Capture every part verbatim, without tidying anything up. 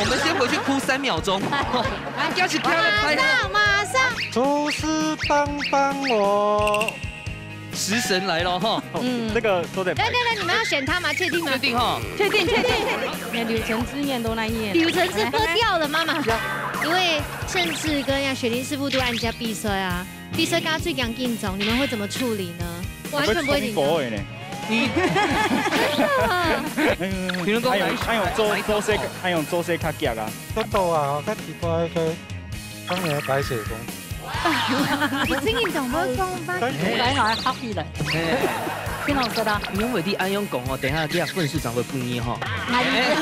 我们先回去哭三秒钟。大家一起跳个拍。马上，马上。厨师帮帮我。食神来了哈。嗯。这个都得来来来，你们要选他吗？确定吗？确定哈。确定，确定。那柳橙汁面都那一页。柳橙汁喝掉了，妈妈。因为盛智跟呀雪玲师傅都参加比赛啊，比赛大家最紧张，你们会怎么处理呢？完全不会紧张。我会冲过的呢。你，比如说哪一，还有，还有做，哪一种做事，还有做事较急啊。速度啊，較奇怪个，当然白雪公。你真个讲到讲法。白雪公还好起来。哎。挺好吃的。你用为的安样讲哦，等一下这样分数上会不一样哈。哪里？哎。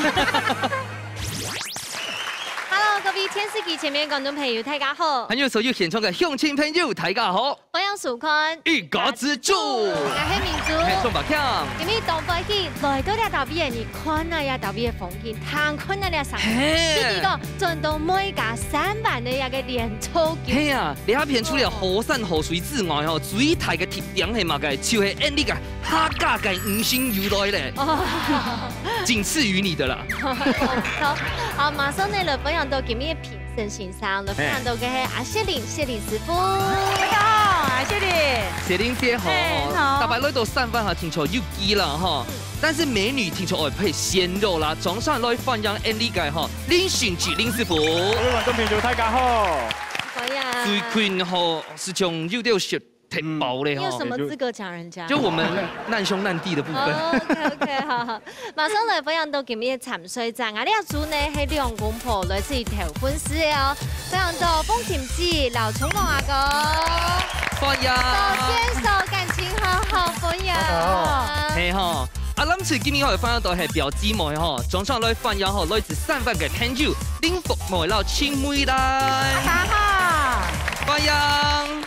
Hello，各位电视机前面观众朋友，大家好。还有所有现场的乡亲朋友，大家好。欢迎收看一家之煮。我是明珠。嘿，宋宝强。今日东北去来到了台北，你看啊呀，台北的风景，看看那了山。嘿。你讲，转到每家三万的那个连锁景。嘿呀，你那片除了好山好水之外，吼，最大个特点是嘛个，就系俺这个 客家个五星油来咧。哦。仅次于你的啦。好，好，马上呢，来分享到今日的评审先生，来分享到个系阿雪玲，雪玲师傅。大家好，阿雪玲。雪玲姐好，嘿，好。大家来到三万哈，听说有机了哈。嗯。但是美女听说爱配鲜肉啦，掌声来欢迎俺这个哈，林信吉林师傅。各位观众朋友，大家好。欢迎。最近吼，是从有点血 太薄了吼。你有什么资格讲人家？就我们难兄难弟的部分。哦，OK，OK，好，好。马上来分享到今日个参赛者啊，这组呢，系两公婆来自于头份市的哦，分享到风琴姐、老冲浪阿哥。欢迎。手牵手，感情好好，欢迎。大家好。嘿吼，啊，咱这今日吼，分享到系表姊妹吼，掌声来欢迎吼，来自三万个朋友，林福妹老青妹来。大家好。欢迎。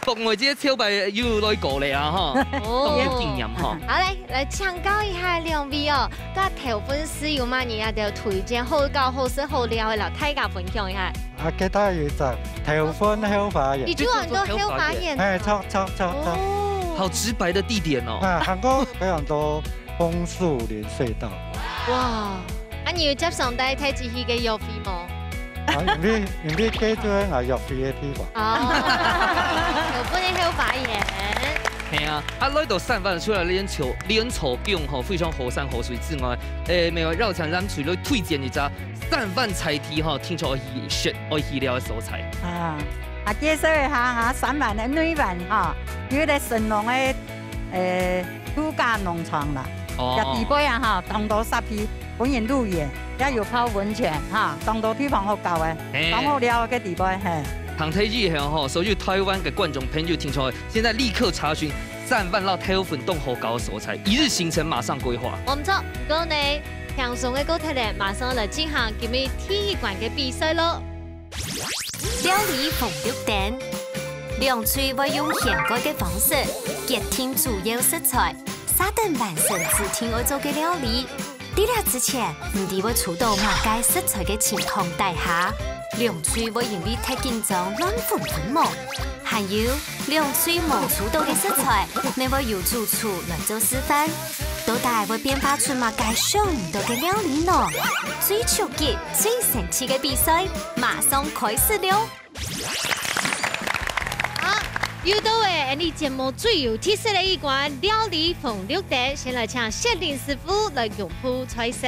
国外这个招牌又来过了啊，哈。哦。当有经验哈。好，来，来请教一下两位哦，个头份市有嘛人啊，就推荐好搞、好食、好料的，老大家分享一下。啊，给他有一张头份后花园。你就很多后花园。哎，超超超超。哦。好直白的地点哦。啊，韩国非常多 枫树林隧道。哇，啊，你有接上帝带出去个约会无？啊，因为，因为这就是我约会的地方。哦，有不能后花园。系啊，啊，来到三万，除了连锁，连锁店吼，非常好山好水之外，诶，没有，让我常常除了推荐一家三万菜地吼，听说爱去食，爱去料的所在。啊，啊，介绍一下哈，三万的内湾哈，有个神农的 呃，度假农场啦。哦。也底背啊哈，当多设备，分人露营，也有泡温泉哈，当多地方好搞诶，嘿。当好料个底背，嘿。听到以后吼，所有台湾个观众朋友听出来，现在立刻查询三万到台湾当好搞个所在，一日行程马上规划。毋错，毋过呢，轻松个过脱咧，马上来进行今日第一关个比赛咯。 料理红绿灯，兩隊會用掀蓋个方式，決定主要食材，續等完成指定愛做个料理。在這之前，毋知會出到麼个食材个情況底下，兩隊會因為忒緊張亂紛紛無？還有，兩隊無出到个食材，乜會由主廚來做示範。 到底會變化出麼个想毋到个料理呢？最刺激、最神奇个比賽，馬上開始了！好，又到了𠊎俚節目最有特色个一關，料理紅綠燈，先來請雪玲師傅來公布菜色。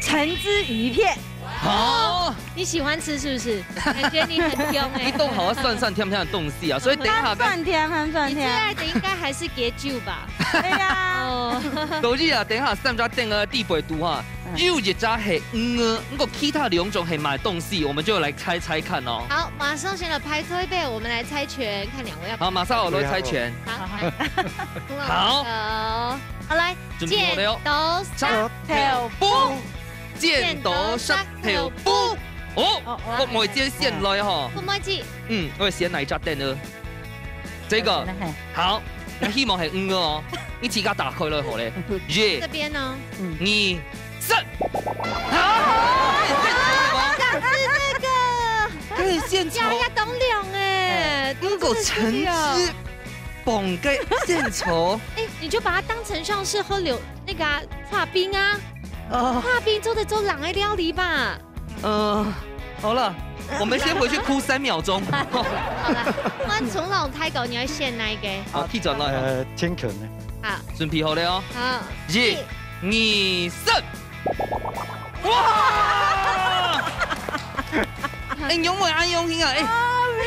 橙汁魚片。哦。你喜歡吃是不是？感覺你很挑欸。你懂好酸酸甜甜的東西啊，所以等一下該，酸酸甜，很酸甜。你最愛的應該還是解酒吧？對呀。哦。所以啊，等一下三隻燈个底背肚哈，嗯。有一隻係魚仔，不過其他兩種係麼个東西，我們就來猜猜看哦。好，馬上先來排隊備，我們來猜拳，看兩位要。好，馬上我來猜拳。好，來。好。好，來。 準備好了哦。剪刀石頭布。剪刀石頭布。哦，哦，哦。國妹姐先來吼。國妹姐。嗯，𠊎選哪一隻燈呢？這個。哦，真的嘿。好，𠊎希望係魚仔哦。你自家打開來好咧。一。這邊呢？嗯。二，三。啊！想吃這個。可以獻醜。呀，呀，當亮欸。嗯，這個真的是哦。蘋果橙汁 放个仙草。欸，你就把它當成像是喝柳，那個啊，刨冰啊。啊，大餅做得做冷个料理吧？呃，好了，我们先回去哭三秒钟。好了，換重老開講，你愛選哪一個？好，去轉來。呃，千層个。好，準備好了哦。好。一、二、三。哇！哎，仰會恁樣形啊？哎，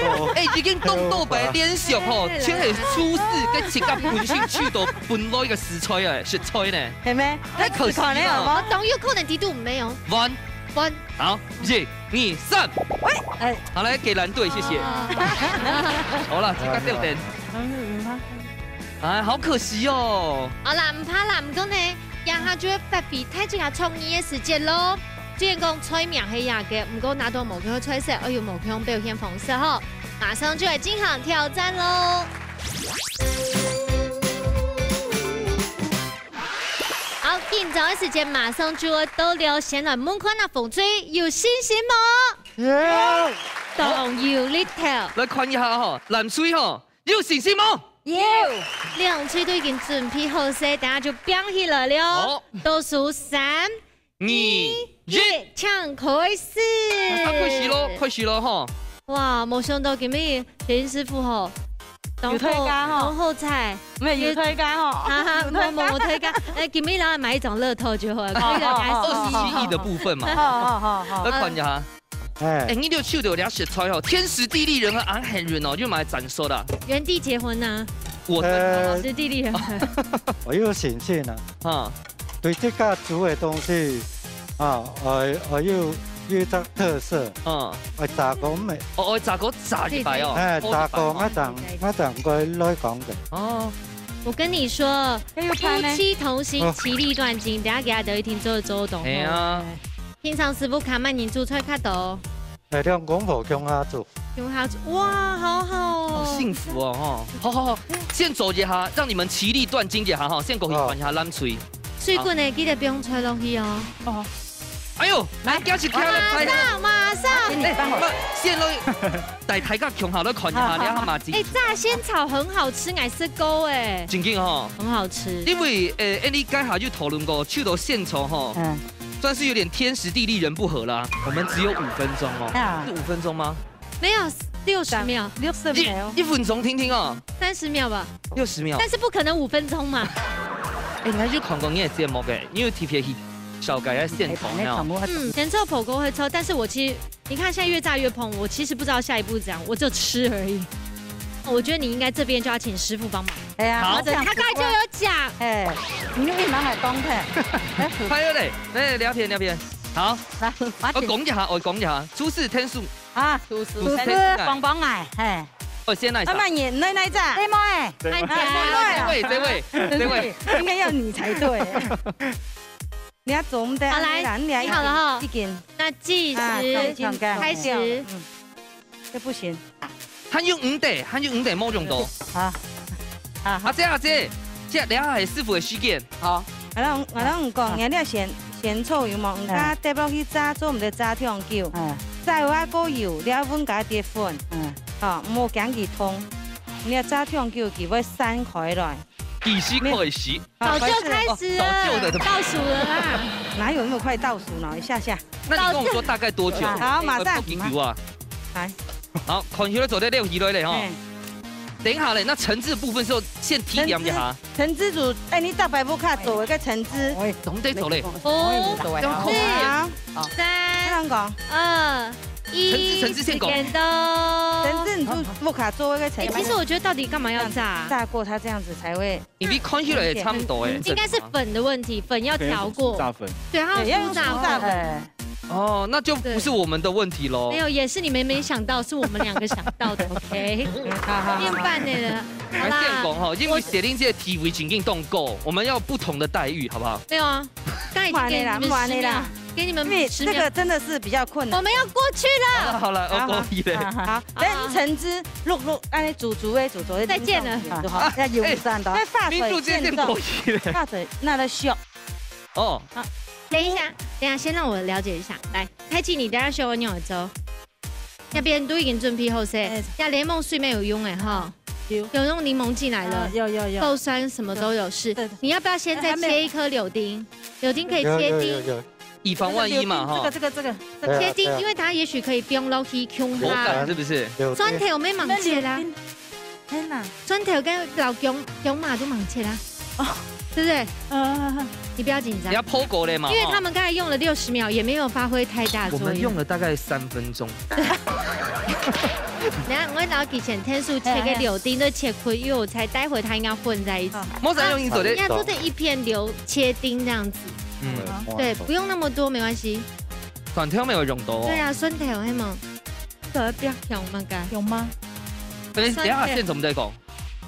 哦。哎，已經當多擺連續吼，哎，全係廚師个自家本身去到本來个食材啊，食材呢。係咩？太可惜了。試看呢，好無？當有可能底肚毋係哦。完。完。好，一、二、三。哎。好，來，給藍隊，謝謝。啊。好了，自家鬥陣。嗯，嗯，嗯。哎，好可惜哦。好啦，毋怕啦，毋過呢，這下就會發揮大自家創意个時節咯。雖然講菜名係這個，毋過拿到無共樣个菜色，愛有無共樣表現方式吼。馬上就來進行挑戰咯。好，緊張个時間馬上就愛到了，先來問看啊，紅隊有信心無？有。當有力頭。來看一下吼，藍隊吼，有信心無？有。兩隊都已經準備好勢，等下就拚起來了哦。好。倒數三、二、一，請開始。啊，開始咯，開始咯吼。哇，無想到今日田師傅吼，有推介吼。當好彩。沒有，有推介吼。哈哈，有推介。無，無，無推介。哎，今日來買一張樂透就好了，哦，開個開心。哦，哦，哦。二十一億的部分嘛。好，好，好，好。來看一下。 哎。哎，你就去到這食材哦，天時地利人和，恁幸運哦，就買斬壽啦。原地結婚吶。我的呃，天時地利人和。我有信心啊。哈。對自家煮个東西，啊，呃，呃，有，有一隻特色。嗯。會炸過味。哦，哦，炸過炸一擺哦。哎，哦，炸過，一擺哦。𠊎正，𠊎正過來講个。哦。我跟你說，哎，又拍呢？夫妻同心，哦。其利斷金，等下給他得一聽，做得做得懂。哎呀。 平常時節較慢人煮菜較多。哎，兩公婆共下煮。共下煮，哇，好好哦。好幸福哦，吼。好，好，好，先做一下，讓你們其利斷金一下，哈，先過去看一下藍隊。水滾个，記得放菜落去哦。哦。哎喲，來，來，加起來，馬上，馬上。哎，你幫我。哎，先落去，帶大家共下來看一下，好，好，你看嘛，好。哎，炸仙草很好吃，𠊎食過哎。真緊哦。很好吃。因為，呃，𠊎俚該下有討論過，去到仙草吼，嗯。 算是有點天時地利人不和啦。我們只有五分鐘哦。啊。是五分鐘嗎？沒有，六十秒。六十秒。一，一分鐘聽聽哦。三十秒吧。六十秒。但是不可能五分鐘嘛。哎，你還去看過你的節目哎，你有特別去紹介个仙草呢？嗯，仙草烰過會臭，但是我其實，你看現在越炸越嗙，我其實不知道下一步是怎樣，我只有吃而已。我覺得你應該這邊就要請師傅幫忙。哎呀，好。我想他剛才就有講。哎，你為什麼還講他？還有嘞，來，聊天，聊天。好。來，我講一下，我講一下，廚師天使。啊，廚師天使。幫幫𠊎，嘿。哦，先來一下。啊，慢點，來，來一下。對無？哎，對無？哎，這位，這位，這位。應該要你才對。你要做毋得，好，來，你要你好了哈。一斤。那計時啊，開始。嗯。 這不行。還有五塊，還有五塊無用到。好。好，好。阿姐，阿姐，這下係師傅个時間。好。𠊎同，𠊎同你講，啊。你這仙，仙草有無？嗯。你加跌落去炸，做毋得炸忒久。嗯。炸完過油，你愛搵加跌粉。嗯。吼，毋好驚佢痛。你愛炸忒久，佢會散開來。幾時開始？ 早就開始了，哦，早就的，對吧？倒數了啦。哪有那麼快倒數呢？一下下。那你跟我說大概多久？好，馬上。呃，幾久啊？來。好，看起來做得了，起來了吼。嗯。等一下嘞，那橙汁的部分是先提點一下。橙汁，橙汁煮，哎，你大白不卡做一個橙汁。哎，總得做嘞。哦，這樣扣一點。好。好。三，這樣講。二，一，橙汁，橙汁先講。時間到。橙汁你就不卡做一個橙汁。哎，其實我覺得到底幹嘛要炸啊？炸過它這樣子才會 因為看起來也差不多欸。應該是粉的問題，粉要調過。粉要用酥炸粉。對，它要酥炸粉。對，要用酥炸粉。哦，那就不是我們的問題咯。沒有，也是你們沒想到，是我們兩個想到的，OK？好，好，好。面拌的了，好啦。還是這樣講哈，因為雪玲姐的地位已經當高，我們要不同的待遇，好不好？沒有啊，剛才已經給你們十秒，不然呢啦，不然呢啦。給你們十秒。因為這個真的是比較困難。我們要過去了。好了，好了，好，OK了。好，好。好，等橙汁淥淥，按呢煮煮欸，煮煮欸，再見了。煮好，要友善的哦。哎，那發水，明珠姐先過去了。現做，發水拿來燒。哦。好，等一下，等一下，先讓我了解一下。來，太極，你等下燒个牛肉粥，那邊都已經準備好勢，哎。那檸檬水沒有用欸，哈。有。有用檸檬进来了，啊，有，有，有。够酸，什么都有试。对，对。你要不要先再切一颗柳丁？还没有。柳丁可以切丁。有，有，有，有。以防万一嘛，哈。这个，这个，这个，这个。对啊，切丁，对啊。因为它也许可以放落去，香口感下。是不是？柳丁。蒜头乜吂切啦。那柳丁，天哪。蒜头跟老姜，姜嘛都吂切啦。哦。对不对？嗯。你不要紧张。你要剖过来嘛，因为他们刚才用了六十秒，也没有发挥太大作用。我们用了大概三分钟。等下，我拿以前天数切个柳丁都切开，因为我猜待会它应该混在一起。好。莫再用你做的。啊，你要做这一片留切丁这样子。嗯。对，不用那么多，没关系。蒜头没有用多。对啊，蒜头，嘿嘛，蒜头要不要用嘛，该。有吗？等一下，蒜头。等一下现场我们再讲，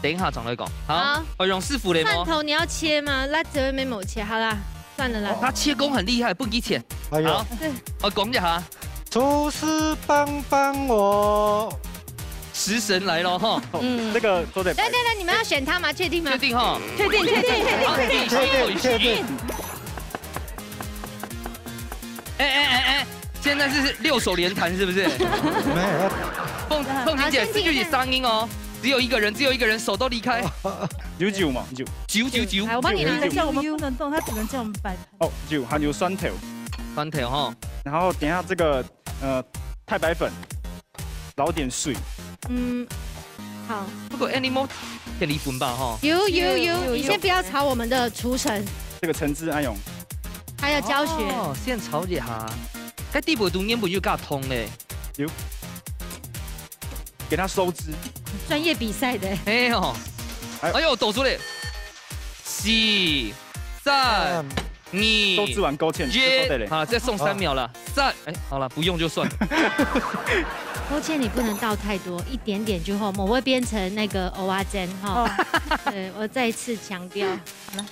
等一下再来讲。好，好。我用师傅的吗？蒜头你要切吗？辣椒没有切，好啦，算了啦。他切工很厉害，不给钱。哎呦。好，对。我讲一下。厨师帮帮我。食神来了哈。嗯。这个做得摆。来来来，你们要选他吗？确定吗？确定哈。确定，确定，确定，好，确定。确定，确定。哎，哎，哎，哎，现在是六手联弹是不是？没有。凤，凤婷姐，好，先听一下。失去你声音哦，只有一个人，只有一个人手都离开。九九嘛，九。九九九。来，我帮你拿。九九九。等一下，我们不能动，他只能叫我们摆。哦，九，还有蒜头。蒜头哈。然后等一下这个，呃，太白粉，捞点水。嗯，好。不过 animal 可以分吧哈。有，有，有，有，有。你先不要吵我们的厨神。这个橙汁，哎呦。还有教学。哦，先炒一下。该底部都原本有加汤嘞。有。给它收汁。专业比赛的。哎呦。哎。哎呦，倒出来。四、三、三。 你收汁完勾芡，一，就收得嘞。好，再送三秒了。三，哎，好了，不用就算。勾芡你不能倒太多，一点点就好，莫会变成那个蚵仔煎哈。哦。对，我再次强调。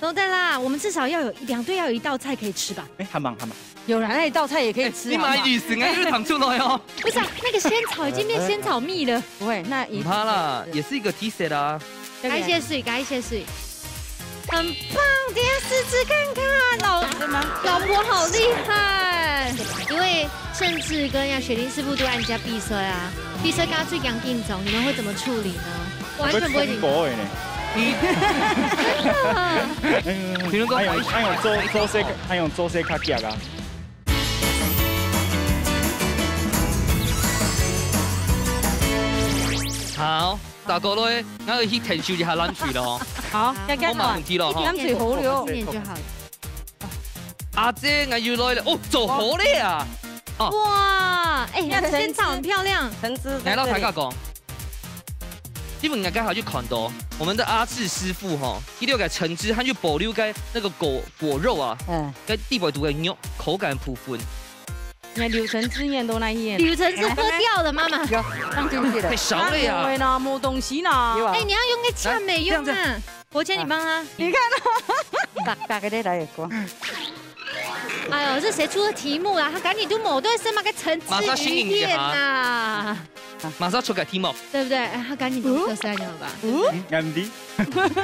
收得啦，我们至少要有，两队要有一道菜可以吃吧？哎，还蛮，还蛮。有啦，那一道菜也可以吃，哎，你蛮好不好？意思，哎，就是糖醋肉哦。不是啊，那个仙草已经变仙草蜜了。不会，那一定不怕啦，可以吃。也是一个 taste 啦。对不对？加一些水，加一些水。很棒，等一下试吃看看，老，真的吗？老婆好厉害。因为盛智跟呀雪玲师傅都在人家比赛啊，比赛刚刚最讲紧张，你们会怎么处理呢？完全不会紧张。我会冲过的呢。你，真的。哎，你们都还用，还用做，做事，还用做事较急啊。好。 大哥咧，𠊎要去𢯭手一下冷水咯。好，好。要，要，我冇問題咯，一點水好了。一點就好了。阿姐，𠊎又來了。哦，做好了啊！哦。哇，哎，那个仙草很漂亮。橙汁在這裡。𠊎摎大家講，因為𠊎剛好就看到，我們的阿志師傅吼，佢這個橙汁，佢就保留該那個果，果肉啊，嗯。該底背肚个肉，口感部分。 你看柳橙汁也都那一頁。柳橙汁喝掉了，媽媽。有，放進去了。太少了呀。哎呦喂啦，沒東西啦。有啊。哎，你要用那个籤沒用啊。來，這樣子。我請你幫他。你看哦。大，大概再來一個。哎呦，這誰出的題目啦？他趕緊就某段生嘛，該橙汁魚片吶。馬上新穎一下。 馬上出個題目。對不對？哎，他趕緊就出三了吧？嗯？嗯，𠊎毋知。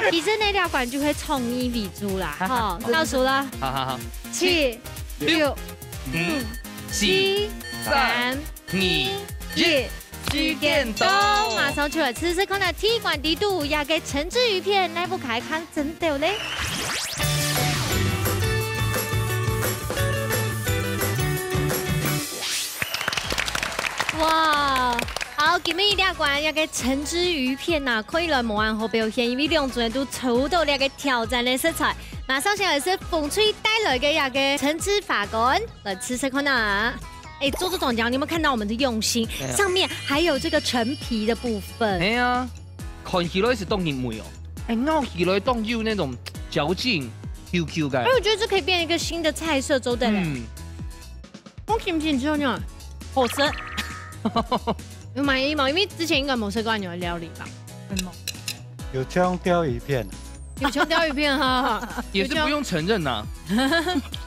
其實呢，這款就係創意為主啦，哈，倒數了。好，好，好。七、六、六、五、五、四、四、三、三、二、二、一，一，時間到。馬上出來，試試看啊，鐵罐底肚這個橙汁魚片，哪部較看真到咧？ 哇，好，今日這關這個橙汁魚片吶，看起來無恁好表現，因為兩組人都抽到這個挑戰的食材。馬上先來係紅隊帶來个這個橙汁發乾，來試試看啊。哎，做做長江，你有沒有看到我們的用心？哎呀。上面還有這個陳皮的部分。哎呀，看起來係當入味哦。哎，咬起來當有那種嚼勁，Q Q感。哎，我覺得這可以變一個新的菜色，周帶來。嗯。 我信毋信之後呢？好食。有滿意嗎？因為之前應該無食過恁樣个料理吧？有嗎？有像鯛魚片。有像鯛魚片哈。也是不用承認吶。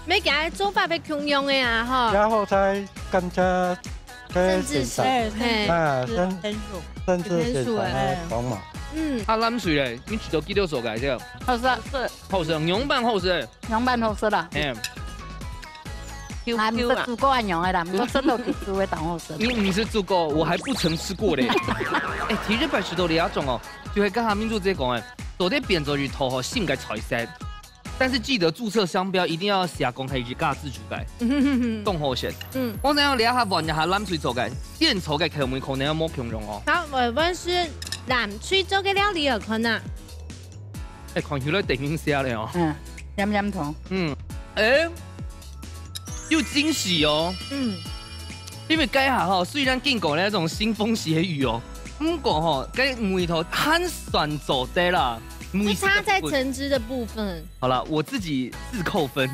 沒給他做法被共樣的啊哈。然後再跟他，甚至是，嘿。啊，甚，甚至是，哎。講嘛。嗯。啊，冷水咧，你試到幾多熟个，這樣？好食。好食，仰般好食。仰般好食啦。嘿。還毋係煮過恁樣个啦，毋過真个佢煮个當好食。你毋係煮過，我還不曾吃過嘞。哎，其實白石頭這種哦，就係剛才明珠姐講个，做得變做一道吼新个菜色，但是記得註冊商標一定要寫講係一家之煮个，當好食。嗯，我想這下換一下藍水做个，現炒个口味可能要無共樣哦。好，我們是藍水做个料理有可能。哎，看起來等一下了哦。嗯，甜甜頭。嗯，哎，有驚喜哦。嗯，因為該下吼，雖然經過那種腥風血雨哦，毋過吼，該味道還算做得啦，味緒就差在个不會。橙汁的部分。好了，我自己自扣分。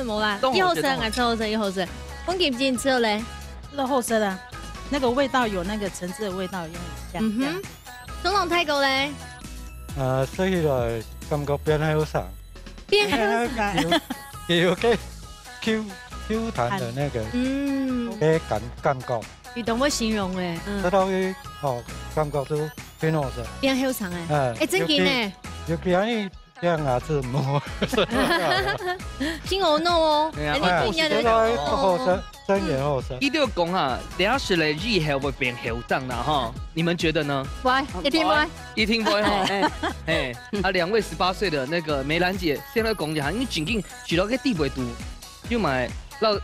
無啦，當好食，一好食，當好食。還是好食，一好食。風景景之後嘞，那好吃的，那個味道有那個橙汁的味道，有點香。嗯哼，松龍太哥嘞，呃，食起來感覺變後生。變後生。佢有，佢有个Q，Q彈的那個，嗯，个感，感覺。你懂我形容欸，嗯，食到佢，哦，感覺就變好食。變後生欸，哎，哎，真緊欸。尤其，尤其你這樣牙齒磨，真好笑。聽我弄哦，對啊，哎，你聽人家的，哎，好食，真也好食。佢就講啊，這食了以後會變後生啦哈，你們覺得呢？會，一定會。一定會哈。哎，哎，啊，兩位十八歲的那個梅蘭姐，先來講一下，因為正經食到个地位度，就買到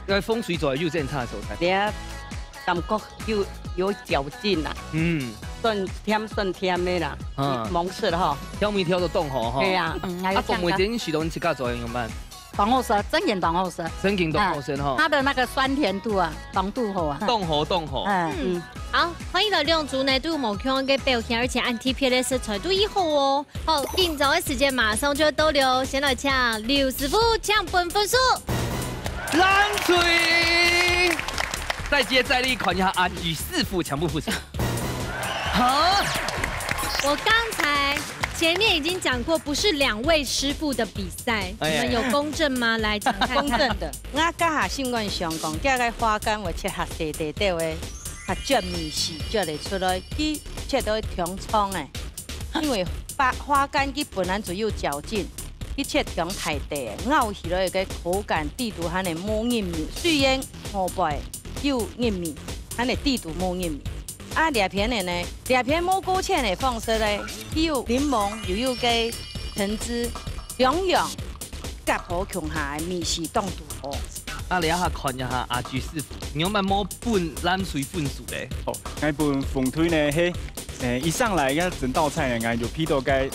該風水做有真差所在。你啊，感覺有，有嚼勁啦，嗯，酸甜酸甜个啦，嗯，罔食吼。調味調到當好吼。對啊。嗯，啊，還有香港。鳳梅姐，你食到你自家做个樣般？當好食，真正當好食。真正當好食吼。嗯，它的那個酸甜度啊，當度好啊。當好，當好。嗯。嗯。好，歡迎來兩組呢，都有無共樣个表現，而且恁特別个食材都已好哦。 好，今朝个時間馬上就到了，先來請劉師傅請分分數。藍隊，再接再厲，看一下阿吉師傅強不負責。好，我剛才前面已經講過，不是兩位師傅的比賽，哎呀。你們有公正嗎？來講看看。公正的。我這下心肝想講，這个花干會切較細塊个，較絕味緒，做得出來，佢切到長長个。 因為花，花干佢本來就有嚼勁，佢切長大塊个，咬起來个口感底肚還係無入味，雖然外背有入味，還係底肚無入味。啊，這片个呢，這片無勾芡个方式呢，佢有檸檬，又有个橙汁，兩樣夾好共下个味緒當拄好。啊，這下看一下阿菊師傅，你有無分藍隊分數咧？哦，𠊎分紅隊呢，係 誒，一上來該整道菜呢，𠊎就鼻到該，誒，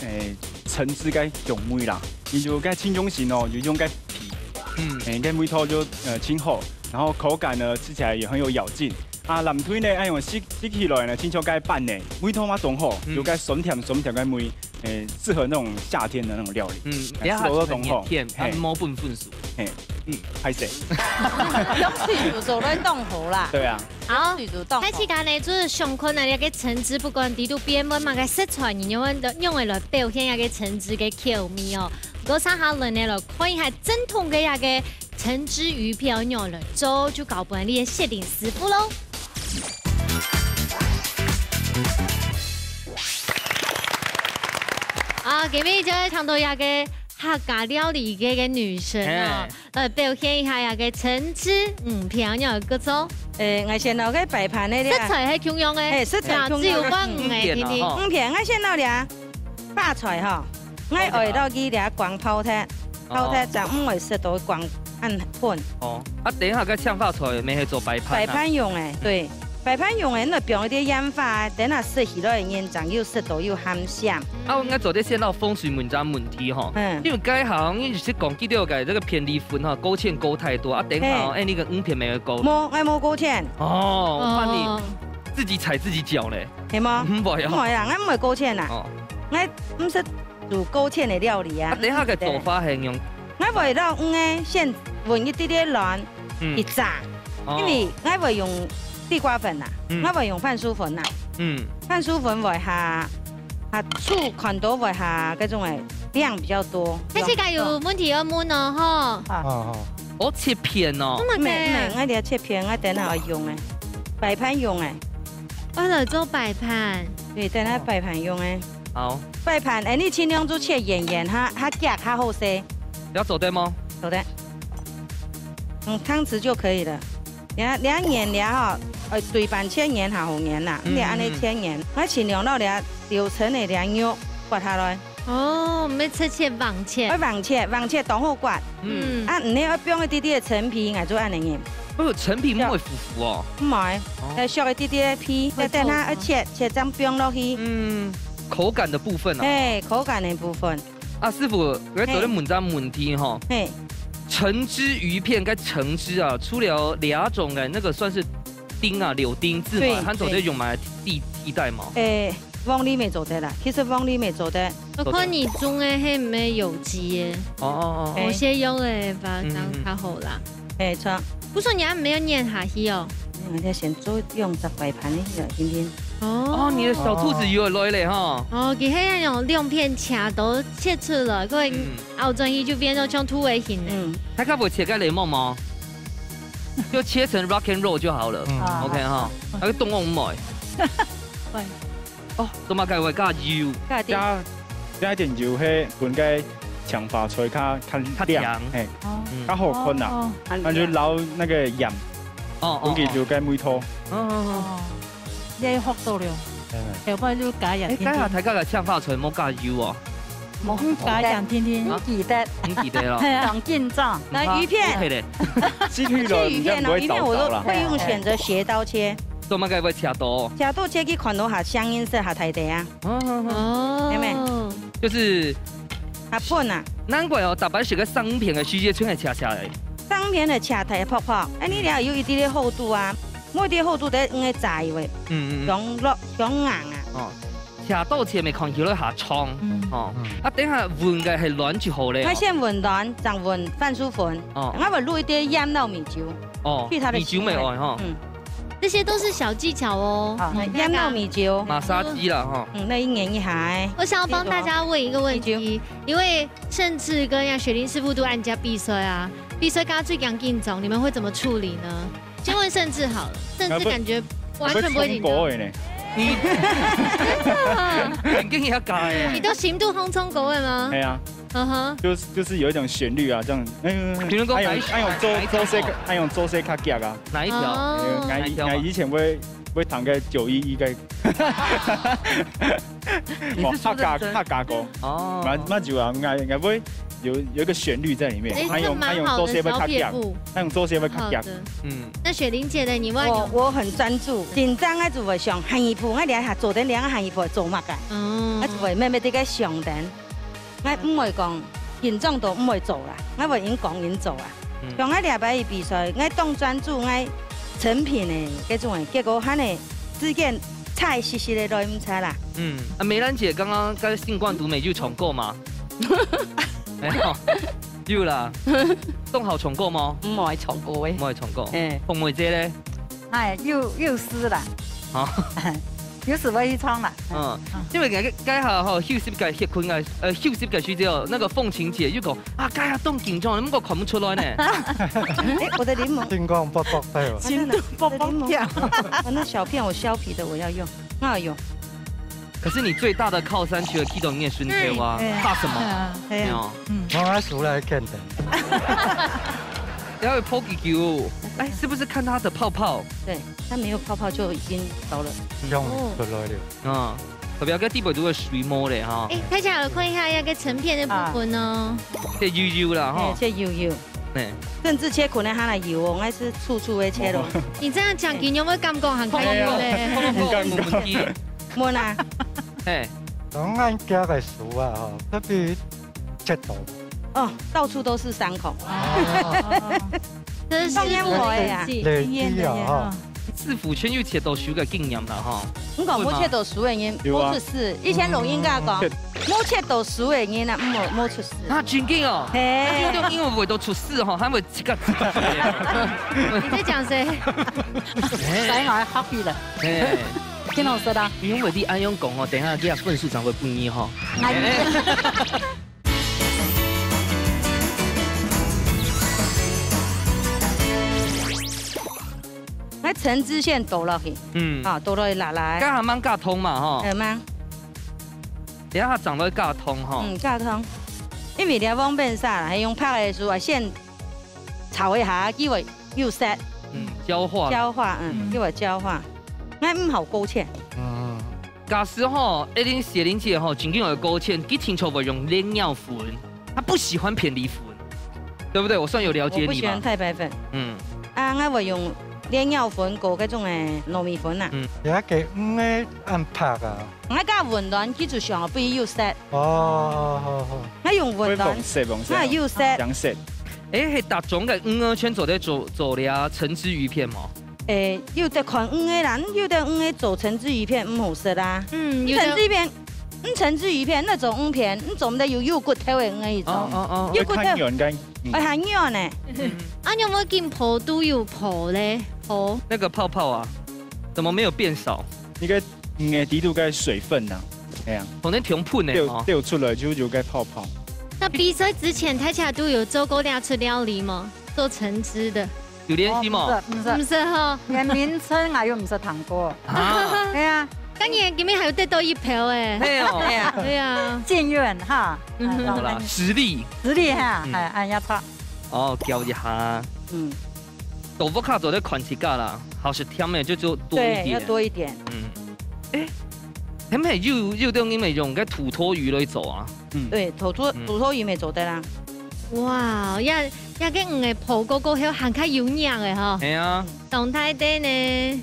橙汁該香味啦，佢就該清香型哦，有一種該皮，嗯，誒，該味道就，呃，盡好，然後口感呢，吃起來也很有咬勁。啊，藍隊呢，哎喲，食，食起來呢，親像該粄呢，味道嘛當好，嗯，有該酸甜酸甜个味，誒，適合那種夏天的那種料理，嗯，哎，等一下吃了都當好，很甜，嘿，啊，無分分數。嘿，嗯，歹勢。用水煮熟了當好啦。對啊。 好，水煮凍。開始間呢，就係想看啊，這个橙汁，不管底肚邊用麼个色彩，你用，用來表現這个橙汁个口味哦。毋過，接下來呢，來看一下正統个這个橙汁魚片愛仰般來做，就交分你个雪玲師傅咯。啊，今日就係聽到這个客家料理个，个女神哦。嘿。 來表現一下這个橙汁魚片仰般做。誒，𠊎先拿个擺盤个咧。色彩係共樣个，嘿，色彩共樣个。啊，只有分魚个，魚片啊，天天。吼。魚片，𠊎先拿這花菜吼，𠊎愛到佢這光泡忒，泡忒正毋會食到光恁粉。哦，啊，等一下該青花菜乜係做擺盤啊？擺盤用个，對。 擺盤用个，你放一點鹽花，等下食起來个人正有食到有鹹鹹。啊，𠊎應該做得先到風水問隻問題吼，嗯。因為該下你係講記得个這个片裡粉吼，勾芡勾太多啊，等下哦，嘿。哎，你个魚片乜會勾。無，𠊎無勾芡。哦，我怕你哦。自己踩自己腳咧。係無？嗯，不會哦。毋會啊，𠊎毋會勾芡啊。哦。𠊎毋識煮勾芡个料理啊。啊，等下个做法係用，𠊎會落魚个，先搵一滴滴卵，嗯。去炸。 哦。因為𠊎會用地瓜粉啊，嗯。𠊎會用番薯粉啊。嗯。番薯粉會較，較粗，看到會較，該種个量比較多。大家有問題愛問哦，吼。啊。哦，哦。哦，切片哦。毋係，毋係，𠊎這切片，𠊎等下愛用个，擺盤用个。愛來做擺盤。對，等下擺盤用个。好。擺盤，哎，你盡量就切圓圓，較，較遽，較好勢。要做得嗎？做得。用湯匙就可以了。你看，你看研這吼，呃，對半切研較好研啦，嗯，你看恁樣切研，𠊎盡量摎這流程个這肉刮下來。哦，毋係直接橫切。愛橫切，橫切當好刮。嗯。嗯。啊，你愛放一滴滴个陳皮，𠊎就恁樣研。哦，陳皮毋會苦苦哦。毋會，哦。愛削一滴滴个皮，會再等下愛切，切正放落去。嗯，口感的部分啊。嘿，口感的部分。 啊，師傅，𠊎做得問隻問題吼。嘿。嘿。橙汁魚片跟橙汁啊，除了兩種个那個算是丁啊，柳丁、芝麻，對，還做得用麼个替，替代嗎？誒，黃梨乜做得啦，其實黃梨乜做得。做得。看你種个係毋係有機个，哦，哦，哦。有些有个吧，嗯，嗯，嗯。當較好啦。 嘿，著。毋過你還無研下去哦。嗯，你先做用隻擺盤个去了，今天。哦。哦，你的小兔子又來了哈。哦，佢係那種兩片切都切出來，過後，嗯。拗轉去就變成像兔仔形个。嗯。大家會切个檸檬嗎？就切成 rock and roll 就好了。嗯。啊。OK哈，那個凍凍梅。對。 哦，做麼个會加油？加點。加，加一點油，係分該青花菜較，較，較甜，甜。嘿，哦。嗯。較好看啊。哦。那就撈那個鹽，哦，哦，分佢有該味道。哦。哦，哦，哦。哦，你學到了。嗯。後擺就加鹽，哎，甜甜。該下大家个青花菜無加油哦。無加鹽，甜甜。啊？毋記得。毋記得了。係啊。當緊張。來，魚片。OK咧。切魚片哦，魚片我都會用選擇斜刀切。做麼个會切刀？切刀切去看到較相應色、較大塊啊。 哦，哦，哦。哦。有沒有？就是較薄啊。難怪哦，逐擺食个生片个時節，全係赤赤个。生片个赤赤薄薄，哎，你了有一滴滴厚度啊，無一滴厚度得用來炸一下，嗯，嗯，嗯。上落，上硬啊。哦，切刀切乜看起來較長，嗯。哦。嗯。啊，等下搵个係卵就好了哦。𠊎先搵卵，正搵番薯粉，哦。𠊎會落一滴鹽摎米酒。哦，去它的腥味。米酒乜愛吼。嗯。 這些都是小技巧哦。好，嗯，那鹽摎米酒。馬殺雞啦，哈。嗯，那一研一下。我想要幫大家問一個問題，因為盛智跟呀雪玲師傅都恁樣比賽啊，比賽剛剛最緊張，你們會怎麼處理呢？先問盛智好了，盛智感覺完全不會緊張。我會唱歌的呢。你真的啊？眼鏡也要改耶。你都行動轟衝狗尾嗎？哎呀。 嗯哼。就是，就是有一種旋律啊，這樣，嗯，比如說哪一首，還有，還有做，哪一條？做些，還有做些較遽啊。哪一條？哦。呃，哪一條嘛？𠊎，𠊎以前會，會彈個九一一个，你是說認真？哦，客家，客家歌。哦。蠻，蠻久啊，𠊎，𠊎會有，有一個旋律在裡面，哎，還有，這蠻好的，還有做些會較遽，小撇步。還有做些會較遽。好的。嗯。那雪玲姐呢？你會有，我，我很專注，緊張𠊎就會想下一步，𠊎這下做得這下一步做麼个？哦。𠊎就會慢慢地个想等。 𠊎毋會講緊張到毋會做啦，𠊎會緊講緊做啊。嗯。像𠊎這擺去比賽，𠊎當專注𠊎成品个該種个，結果還係時間差一息息仔來毋掣啦。嗯，啊，梅蘭姐剛剛跟星光獨美有唱歌嗎？沒有。有啦。當好唱歌嗎？毋會唱歌个。毋會唱歌。哎。鳳梅姐咧？ 哎，幼，幼師啦。好。有時會去唱啦。嗯，因為該，該下吼，休息个歇睏个，呃，休息个時節，那個鳳琴姐又講，啊，該下當緊張，你們看毋出來呢。哎，我的檸檬。金光啵啵跳。啊，真的，金光啵啵跳。我的檸檬。哦，那小片我削皮的，我要用，很好用。可是你最大的靠山除了剃頭，你也順手啊，嗯。哎。怕什麼？哎呀，哎呀。沒有。嗯。我還輸了還看的。 要有 poke 球。哎，是不是看它的泡泡？對，它沒有泡泡就已經熟了。用出來了。哦。啊，特別个底背都會水毛咧哈。哎，大家有看一下那個成片的部分哦。啊。這幼幼啦哈。哎，這幼幼。哎。甚至切可能還來油哦，還是粗粗的切咯。你這樣講，哎。金牛會感覺很開心嘞。哎呀，很尷尬。問啊。哎。當然加个熟啊哈，特別 切到。哦，到處都是傷口。哦。真是不可思議。累積啊，哈。師傅全有切到手个經驗啦，哈。毋過無切到手个人，有啊。無出事。以前老人家講，嗯。無切到手个人啊，無，無出事。啊，真經哦。嘿。那就因為會到出事哈，還會自家自家。你在講誰？哎。所以我還happy了。哎。挺好吃的。因為你恁樣講哦，等一下這樣分數上會不一樣哈。哎。哎。 𠊎橙汁先倒落去，嗯。啊，倒落去辣辣个。該下慢加湯嘛，吼。呃，慢。等一下正來加湯，吼。嗯，加湯。因為你愛方便啥啦，係用白个時候啊，先頭一下，佢會有色，嗯，焦化。焦化，嗯，嗯。佢會焦化。𠊎毋好勾芡。嗯。假使吼，一定雪玲姐吼，真正會勾芡，佢定著會用蓮藕粉，她不喜歡片栗粉，對不對？我算有了解你吧？我不喜歡太白粉。嗯。啊，𠊎會用蓮藕粉勾該種的糯米粉啊。嗯。這个魚仔恁白啊？ 𠊎加溫暖，佢就想要分佢有色。哦，好，好。𠊎用溫暖，會黃色，黃色啊。𠊎有色。黃色。誒，係逐種个魚仔全做得做，做這橙汁魚片無？誒，有得看魚仔啦，有得魚仔做橙汁魚片毋好食啦。嗯，有得。橙汁片，嗯，橙汁魚片，那種魚片，你做毋得有，有骨頭个魚仔一種。哦，哦，哦。有骨頭。會較軟，該，嗯。會較軟呢。嗯。啊，你有無緊烰都有烰咧？烰。那個泡泡啊，怎麼沒有變少？應該 嗯，底肚該水分啊，哎呀，可能忒噴呢，流，哦。流出來就有該泡泡。那比賽之前，大家都有做過這出料理嗎？做橙汁的。有練習嗎？哦，毋識，毋識。毋識吼。連名稱𠊎又毋識聽過。啊。對啊。當然，今日還有得到一票誒。係哦。對啊。對啊。幸運哈。嗯哼。哎，好啦，實力。實力哈，嗯。哎，哎，要差。哦，教一下。嗯。 豆腐卡做得看自家啦，好食甜个就做多一點。對，要多一點。嗯。誒，係毋係有，有兜人會用該土魠魚來做啊？嗯。對，土魠，嗯。土魠魚也做得啦。哇，這，這个魚仔烰過過後還較有營養誒吼。係啊。當大塊呢。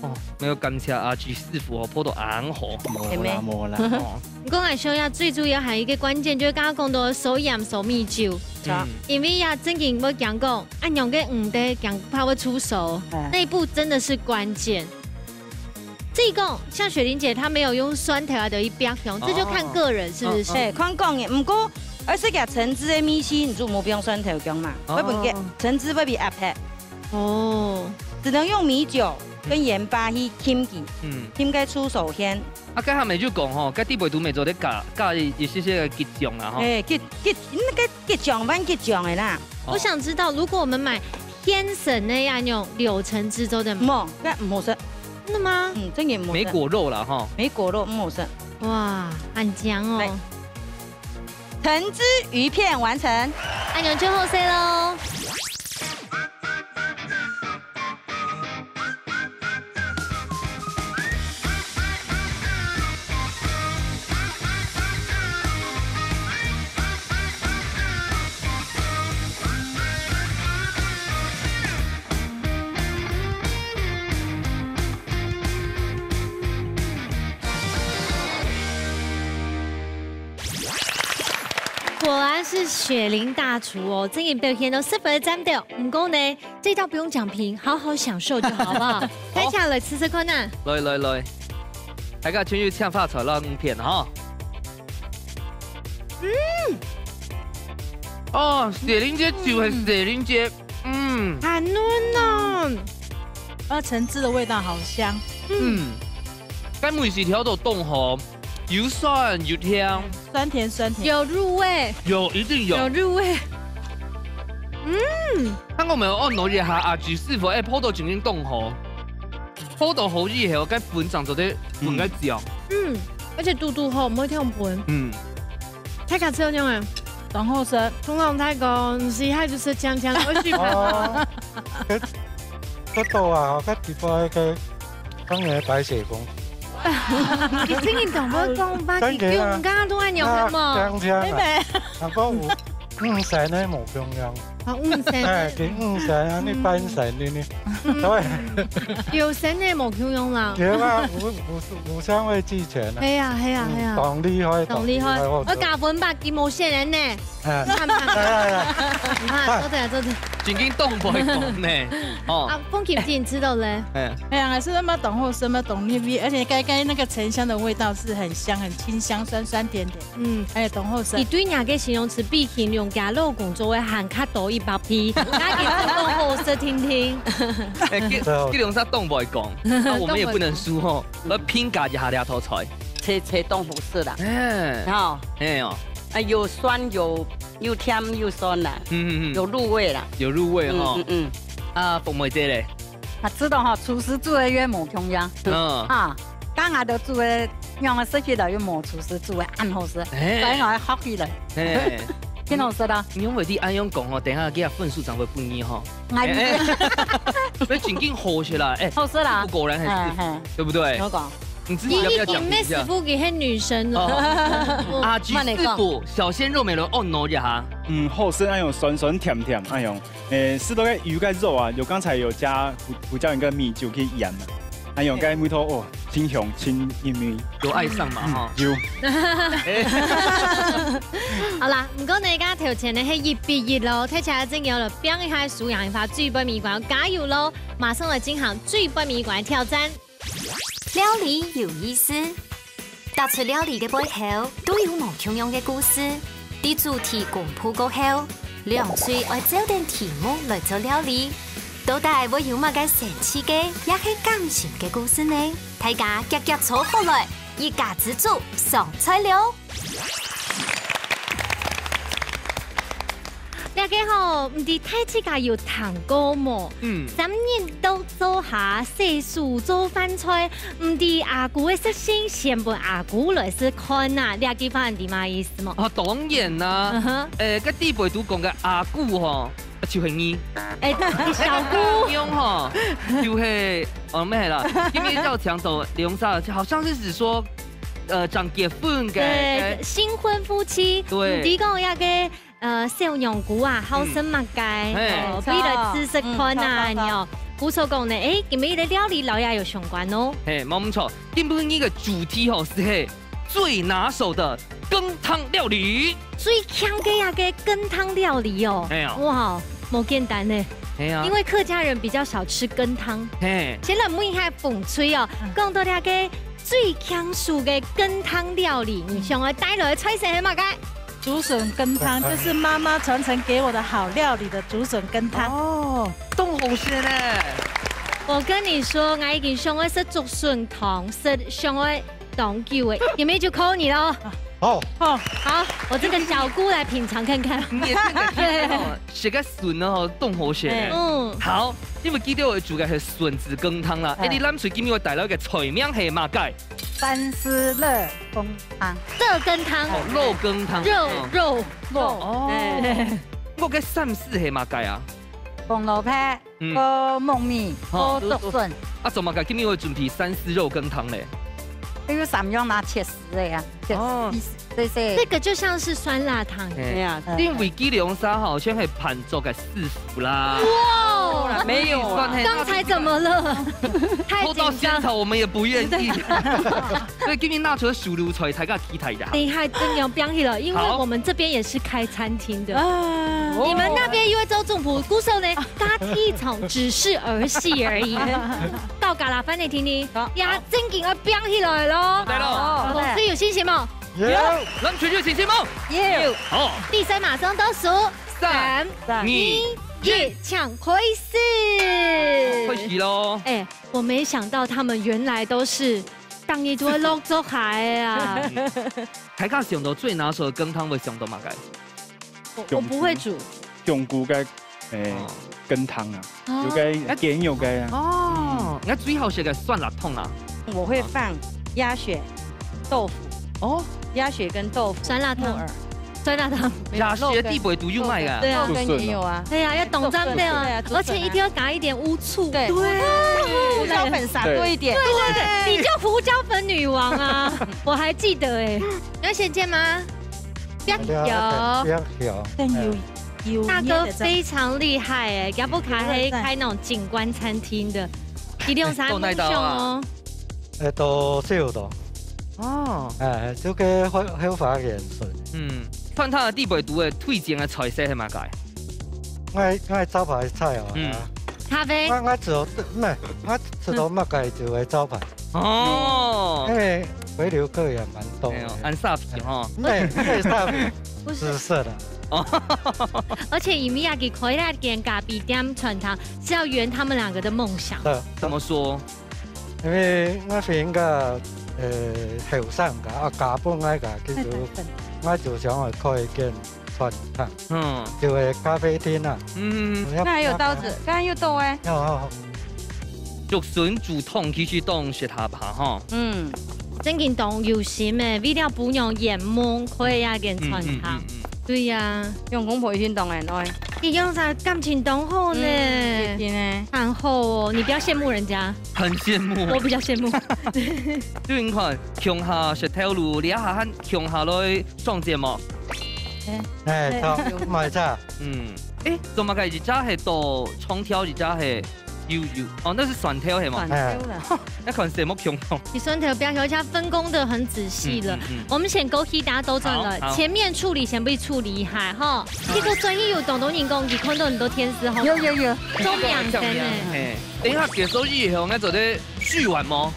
哦，愛感謝阿志師傅哦，烰到恁好。無啦，係咩？無啦。哦。毋過𠊎想啊，最主要還有一個關鍵，就係剛剛講到收鹽、收米酒。嗯。因為啊，正經愛講講，恁樣个魚仔，驚怕會出餿，哎。那一步真的是關鍵。所以講，像雪玲姐她沒有用蒜頭啊，就一煏香，這就看個人是不是？哦。哎，看個人，毋過，愛食个橙汁个味緒，你就莫放蒜頭薑嘛，哦。會分个橙汁會變壓迫。 哦。只能用米酒跟鹽巴去浸佢，嗯。浸該出餿芡。啊，該下面就講吼，該底背都愛做得加，加一，一些些个桔醬啦，吼。哎，桔，桔，那個桔醬，番桔醬个啦。哦。我想知道，如果我們買天神那樣那種柳橙汁做得嗎？無，該毋好食。真的嗎？嗯，真个毋好食。沒果肉啦，吼。沒果肉，毋好食。哇，很強哦。來。 橙汁魚片完成。恁樣就好勢囉。 果然是雪玲大廚哦，正經表現到十分个讚哦。毋過呢，這道不用講評，好好享受就好，好不好？好。大家來試試看啊。來，來，來，大家全有請發財啦，五片哈。嗯。哦，雪玲姐就係雪玲姐，嗯。還嫩哦。啊，橙汁的味道好香。嗯。該味緒調到當好。 又酸又甜。酸甜酸甜。有入味。有，一定有。有入味。嗯。但我們愛學一下阿志師傅，哎，烰到正經當好。烰到好以後，該粉正做得分該醬。嗯，而且堵堵好，毋會忒粉。嗯。大家知道仰般啊？當好食。通常大家講，毋係，佢就係強強个，我喜歡。哦，該，該多啊，該地方个 當然白雪公主。你真个同我講，我當然啦。佢講到恁樣个嘛。啊，講真啊，妹妹。不過有，嗯，生个無共樣。啊，嗯，生个。哎，佢嗯生啊，你半生的呢。嗯。對。有生个無共樣啦。對啊，互，互，互相會寄錢啊。係啊，係啊，嗯，係啊。當厲害，當厲害，當厲害。我加分吧，佢無選人呢。 哎，哎，哎，哎。你看，做得啊，做得。正經當會講呢，哦。啊，風琴姐，你知道咧？哎。哎呀，是那麼當好吃，那麼當入味，而且該，該那個沉香的味道是很香，很清香，酸酸甜甜。嗯。哎，當好吃。佢對人家个形容詞比形容佢老公做个還較多一百倍，佢講好食定定。哎，這，這兩儕當會講，啊，我們也不能輸吼，來評價一下這道菜。切，切當好食啦。哎。吼。哎喲。 啊，有酸，有，有甜，有酸啦，嗯，嗯，嗯。有入味啦。有入味哈。嗯，嗯，嗯。啊，鳳梅姐咧？啊，知道哈，廚師煮个又無共樣。嗯。啊，剛剛都煮个，樣个食起來又無廚師煮个恁好食，哎。所以𠊎學起來。哎。真好食啊。你用為你恁樣講吼，等一下佢个分數正會分你吼。哎，哎，哎，要緊緊好食啦，哎，好食啦。不果然很適合，嗯，嗯。對不對？我講。你自己要不要講評價？佢，佢，佢毋係師傅，佢係女神哦。哦。阿吉師傅，慢點講。小鮮肉美人，哦，喏一下。嗯，好食，哎喲，酸酸甜甜，哎喲，誒，食到該魚个肉啊，有剛才有加胡，胡椒鹽跟米酒去醃啊。 哎喲，該味道哦，真香，真入味。有愛上嘛，嗯，哈？有。好啦，毋過呢，這頭前呢係一比一咯，大家真要來拚一下輸贏法，最尾一關要加油咯！馬上來進行最尾一關个挑戰。料理有意思， 逐出料理个背後，都有無共樣个故事。在主題公布過後，兩隊愛照等題目來做料理。到底會有麼个神奇个，也係感人个故事呢？大家遽遽坐好來，一家之煮上菜了！ 這個吼，毋知大自家有聽過無？嗯。三日都做下洗手做飯菜，毋知阿姑个食性，先分阿姑來試看啊。這句話你知麼意思無？啊，當然啦。嗯哼。誒，該底背都講个阿姑吼，啊，就係你。誒，小姑。樣吼，就係，哦，沒啦，今天要講到兩儕，好像是指說，呃，正結婚个，對，新婚夫妻，對。毋知講這個 呃，小娘姑啊，好食麼个？嗯。嘿。哦，可以來試食看啊，嗯，好，好，好。你哦。故所講呢，誒，今日个料理摎這有相關哦。嘿，無毋著。今晡日个主題吼，係係最拿手个羹湯料理。最強个這個羹湯料理哦。哎呀。哇，無簡單呢。哎呀。因為客家人比較少吃羹湯。嘿。先來問一下鳳翠哦，嗯。講到這個最搶手个羹湯料理，你想愛帶來个菜色係麼个？ 竹筍羹湯，就是媽媽傳承給我的好料理的竹筍羹湯。哦，當好食呢。我跟你說，𠊎已經想愛食竹筍湯，食想愛當久誒，今晡日就靠你咯。好。哦。好，我這個小姑來品嚐看看。你也真的是哦，食个筍哦，當好食呢。哎。嗯。好，因為今日𠊎煮个係筍子羹湯啦。哎。哎，你藍隊今日愛帶來个菜名係麼个？ 三絲肉羹湯。肉羹湯。哦，肉羹湯。肉，哦。肉。肉。哦。哎。𠊎个三絲係麼个啊？紅蘿蔔，嗯。和木耳，哦。和竹筍。啊，做麼个今日會準備三絲肉羹湯咧？因為三樣拿切絲个呀，切絲，哦。細細。這個就像是酸辣湯一樣。哎。對啊。因為佢兩儕好像係盤桌个師傅啦。哇！沒有啊。剛才怎麼了？太緊張。偷到仙草我們也不願意。對。 所以今日拿出个手路菜，大家期待一下。等一下，真的要飆起了，因為好。我們這邊也是開餐廳的。啊。你們那邊因為周仲普鼓手呢，他提倡只是兒戲而已。到咖啡廳呢，好。也正經要飆起來咯。來咯。好，所以有信心嗎？有。藍隊有信心嗎？有。好。比賽馬上倒數，三、三、二、一，請開始。開始咯。哎， 我沒想到他們原來都是逐日都會落灶下个啊。大家想到最拿手个羹湯會想到麼个？我，我不會煮。香菇个，誒，哦。羹湯啊，哦。有个雞肉个啊。哦，嗯。𠊎最好食个酸辣湯啊。我會放鴨血、豆腐。哦。鴨血跟豆腐、酸辣湯。木耳。 酸辣湯。鴨血底背都有賣个。對啊。肉羹也有啊。對啊，要懂這樣的啊，對啊，而且一定要加一點烏醋。對。對。胡椒粉撒多一點。對對對，你就胡椒粉女王啊！我還記得欸。要先煎嗎？不要。不要，不要調。等有，哎。有，大哥非常厲害欸，要不開，開那種景觀餐廳的，一定要三分鐘哦。 誒，都差不多。哦。誒，就个後，後花園順。嗯，飯堂个底背肚个推薦个菜色係麼个？𠊎，𠊎招牌菜哦，嗯。啊。咖啡。𠊎，𠊎知道，毋係，𠊎知道麼个就會招牌。哦。因為回流客也蠻多的。哎喲，恁沙皮吼。毋係，毋係沙皮，不是。紫色的。哦。而且佢也開了間咖啡店餐廳，是要圓他們兩個的夢想。對。怎麼說？ 因為𠊎係應該，呃，後生个，啊，嫁分𠊎个，其實𠊎就想愛開一間餐廳，嗯。就係咖啡廳啊。嗯。𠊎還有刀子，剛剛又剁欸。哦，哦，哦。竹筍煮湯其實當適合哈，吼。嗯。正經當有心欸，為了餔娘圓夢，開一間餐廳。嗯，嗯，嗯，嗯。對呀，兩公婆一定當然愛。你兩儕感情當好呢。嗯，一定呢。很好哦，你不要羨慕人家。很羨慕。我比較羨慕。就你看，共下食頭路，這下還共下來上節目。哎，哎，差，毋係差。嗯，誒，做麼个一隻係到長條，一隻係幼幼？哦，那是蒜頭係嗎？蒜頭啦。哎。那可能是沒有共同。你蒜頭不要，而且它分工得很仔細了。嗯，嗯，嗯。我們選枸杞，大家都知道了。好，好。前面處理，先不去處理一下哈。結果所以有當多人講，你看到很多天使吼。有，有，有。中獎生呢。嘿，等一下結束以後，應該做得續玩嗎？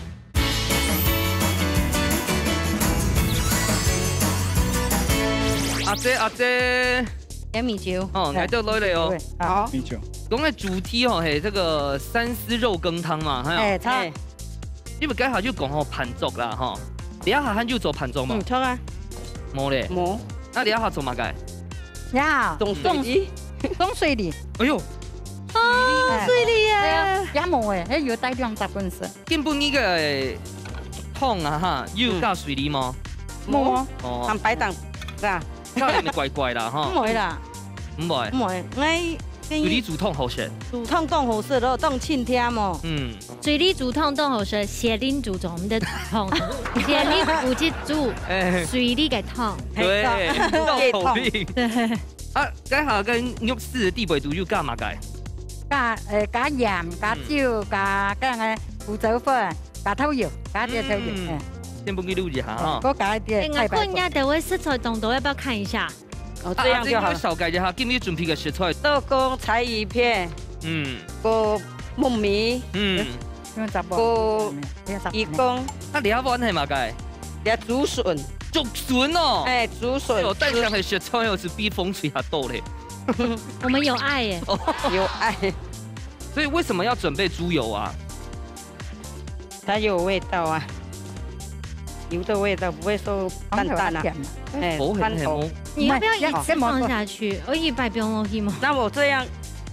阿姐，阿姐。甜米酒。哦，哎，𠊎就來了哦。對，好。米酒。講个主題哦，嘿，這個三絲肉羹湯嘛，哈。哎，差。哎。因為該下就講吼，盤粥啦，吼。你下還有做盤粥嗎？嗯，錯啊。無咧。無。那你下做麼个？呀，凍水梨。凍水梨。哎喲。哦，哎，水梨耶。對啊，也無哎，還有帶兩隻本身。 今晡日个湯啊哈，有加水梨無？無。哦。含白糖，是吧？加了咪怪怪啦哈。毋會啦。毋會。毋會，𠊎建議水梨煮湯好食。煮湯當好食咯，當清甜哦。嗯。水梨煮湯當好食，雪梨煮做毋得湯，雪梨煮去煮，哎。水梨个湯。對，沒錯。有道理。對。 啊，該下个肉絲个底背肚有加麼个？加，呃，加鹽、加酒、嗯。加該樣个胡椒粉、加豆油、加點豆油，嗯。哎。先分佢滷一下哈。哎，再加一點太白粉。哎，𠊎看人家等會食材當多，要不要看一下？哦，啊，這樣就好了。啊，這個小改一下，今日準備个食材。豆乾、柴魚片，嗯。个木耳，嗯。 用十個，個，用十個。魚乾。啊，這碗係麼个？這竹筍。竹筍哦。哎，竹筍。哎喲，但是係食材哦，係比風吹較多咧。我們有愛耶。哦。有愛。所以為什麼要準備豬油啊？它有味道啊，油的味道不會說淡淡啊。湯頭較甜嘛。哎，哦，很，湯頭。很哦。你要不要一次放下去？我一擺放落去嘛。那我這樣，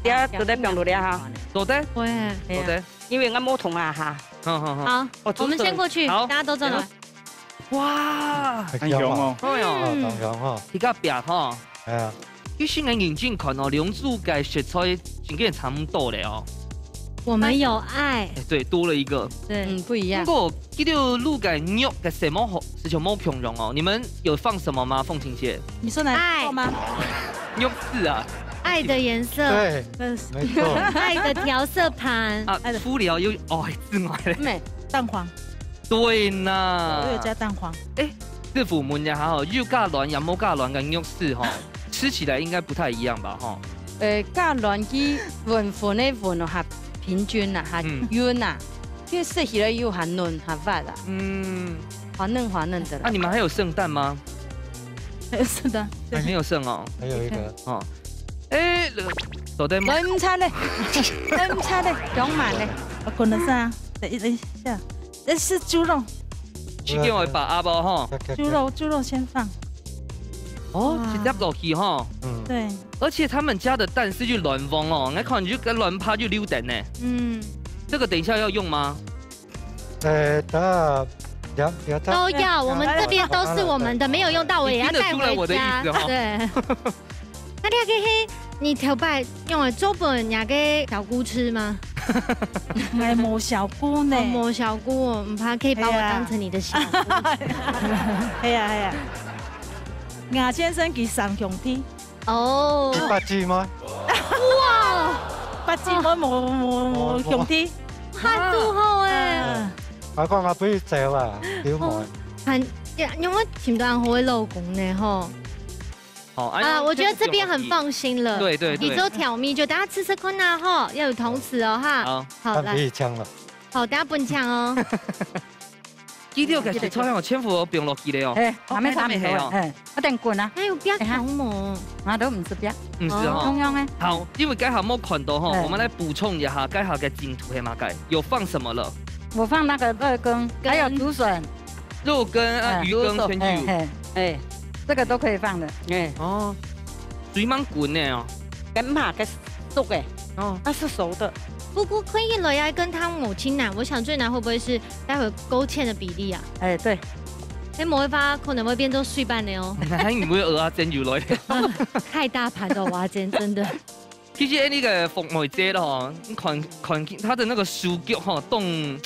等下都在放落去哈。做得？會。做得。 因為𠊎無同啊哈。好，好，好。好，哦，我們先過去，好。大家都坐來。哇！很香哦。哎喲。嗯。很香哦。比較扁哈。哎呀。其實𠊎認真看哦，兩組个食材真个差不多咧哦。我們有愛。哎，對，多了一個。對。嗯，不一樣。不過，這條滷个肉个色無好，係全無共樣哦。你們有放什麼嗎，鳳琴姐？你說哪一個嗎？愛。肉絲啊。愛的顏色。對，嗯。沒錯。愛的調色盤。啊，愛的。除了有，哦， 之外咧。咩？蛋黃。對啦。我有加蛋黃。誒，師傅問一下吼，有加卵也無加卵个肉絲吼，吃起來應該不太一樣吧吼？呃，加卵佢勻勻个勻哦，較平均啦，較嗯。勻啦，佢食起來又較嫩較滑啦。嗯。滑嫩滑嫩的啦。啊，你們還有剩蛋嗎？還有剩蛋。還沒有剩哦。還有一個。哦。誒，做得嗎？來，毋差咧，來，毋差咧，講慢咧。我滾了是啊，等一，等一下。 這是豬肉。去給我把阿包哈。豬肉，豬肉先放。哦，哇。直接落去哈。嗯。對。而且他們家的蛋是去卵黃哦，你看你就跟卵趴就溜等呢。嗯。這個等一下要用嗎？呃，等下，等下，等下。都要，我們這邊都是我們的，沒有用到我也要帶回家。你聽得出來我的意思哈。對。 該這個係你頭擺用來做分若个小姑吃嗎？𠊎無小姑呢。哦，無小姑哦，毋怕，可以把我當成你的小姑。係啊，係啊。雅先生佢三兄弟。哦。你八姊妹？哇！八姊妹無，無，無兄弟。還堵好誒。嗯。𠊎講𠊎不會走啊，有無？哦，還，呀，你有沒有尋到恁好个老公呢？吼。 好，啊，哎呀，我覺得這邊很放心了。對，對，對。你做調味就大家吃吃看啊，吼，要有糖醋哦，哈。好。好，來。蛋皮搶了。好，等下分你搶哦。雞柳个食材哦，全部都放落去了哦。哎，哦，還沒，還沒，還沒，哦。哎，啊，等滾啊。還有不要糖哦。啊，都毋使不要。毋使哦。同樣的。好，因為剛好沒看到吼，哎。我們來補充一下，剛好个進度係麼个，有放什麼了？我放那個肉羹，還有竹筍。 肉羹啊，哎，魚羹全有。哎，哎，哎，這個都可以放的。哎。哦，水蠻滾的哦。該嘛，該熟的。哦。它是熟的。不過可以了呀，跟湯無盡難。我想最難會不會是待會勾芡的比例啊？哎，對。該無个話，可能會變做水粄个哦。還以為蚵仔煎又來了。太大盤的蚵仔煎，真的。其實，哎，那個鳳梅姐咯，你看，看她的那個手腳吼，動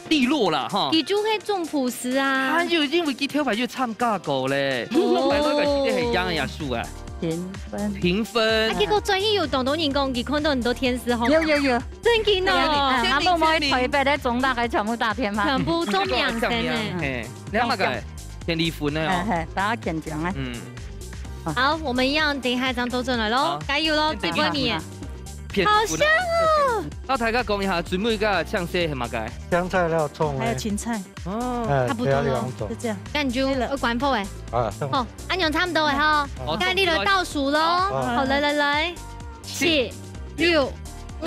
利落啦，哈。佢就係總鋪師啊。她就因為佢頭擺就參加過咧，哦。擺到个時間係贏个數啊。評分。評分。啊，結果轉去有當多人講，佢看到很多天使紅。有，有，有。真的哦。有，有。啊，先領，啊，我們先領。台北的中大个全部大片嘛。全部中獎生呢。嘿，你看嘛个，哦，天理分的哦。嘿，嘿，大家緊張啊。嗯。好，我們一樣，等一下正倒轉來咯，好，加油咯，先等一下。最尾面。騙分啊。好香哦。那大家講一下，最尾个青色係麼个？香菜料蔥欸。還有芹菜。哦。哎，差不多咯。料理王總。就這樣。該你就，對了。愛關火欸。啊，好，恁樣差不多欸吼。好。該你來倒數咯。好。好，來，來，來。七、六、五、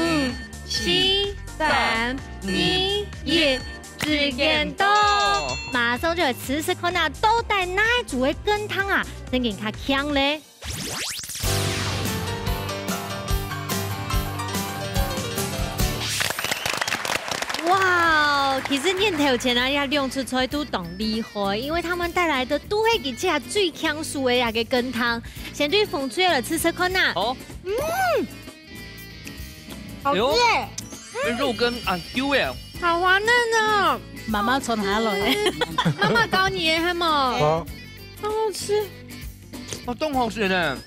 四、三、二、一，時間到。馬上就來試食看啊，到底哪一組个羹湯啊，正經較強咧？ 哇，其實𠊎頭前啊，這兩出菜都當厲害，因為他們帶來的都係佢自家最搶手个一個羹湯。先對紅隊來試試看啊。好。嗯，好吃欸。哎喲，這肉羹啊，Q欸。好滑嫩哦。媽媽傳下來。嗯，媽媽教你的，係無？好。好好吃。哦，當好食呢。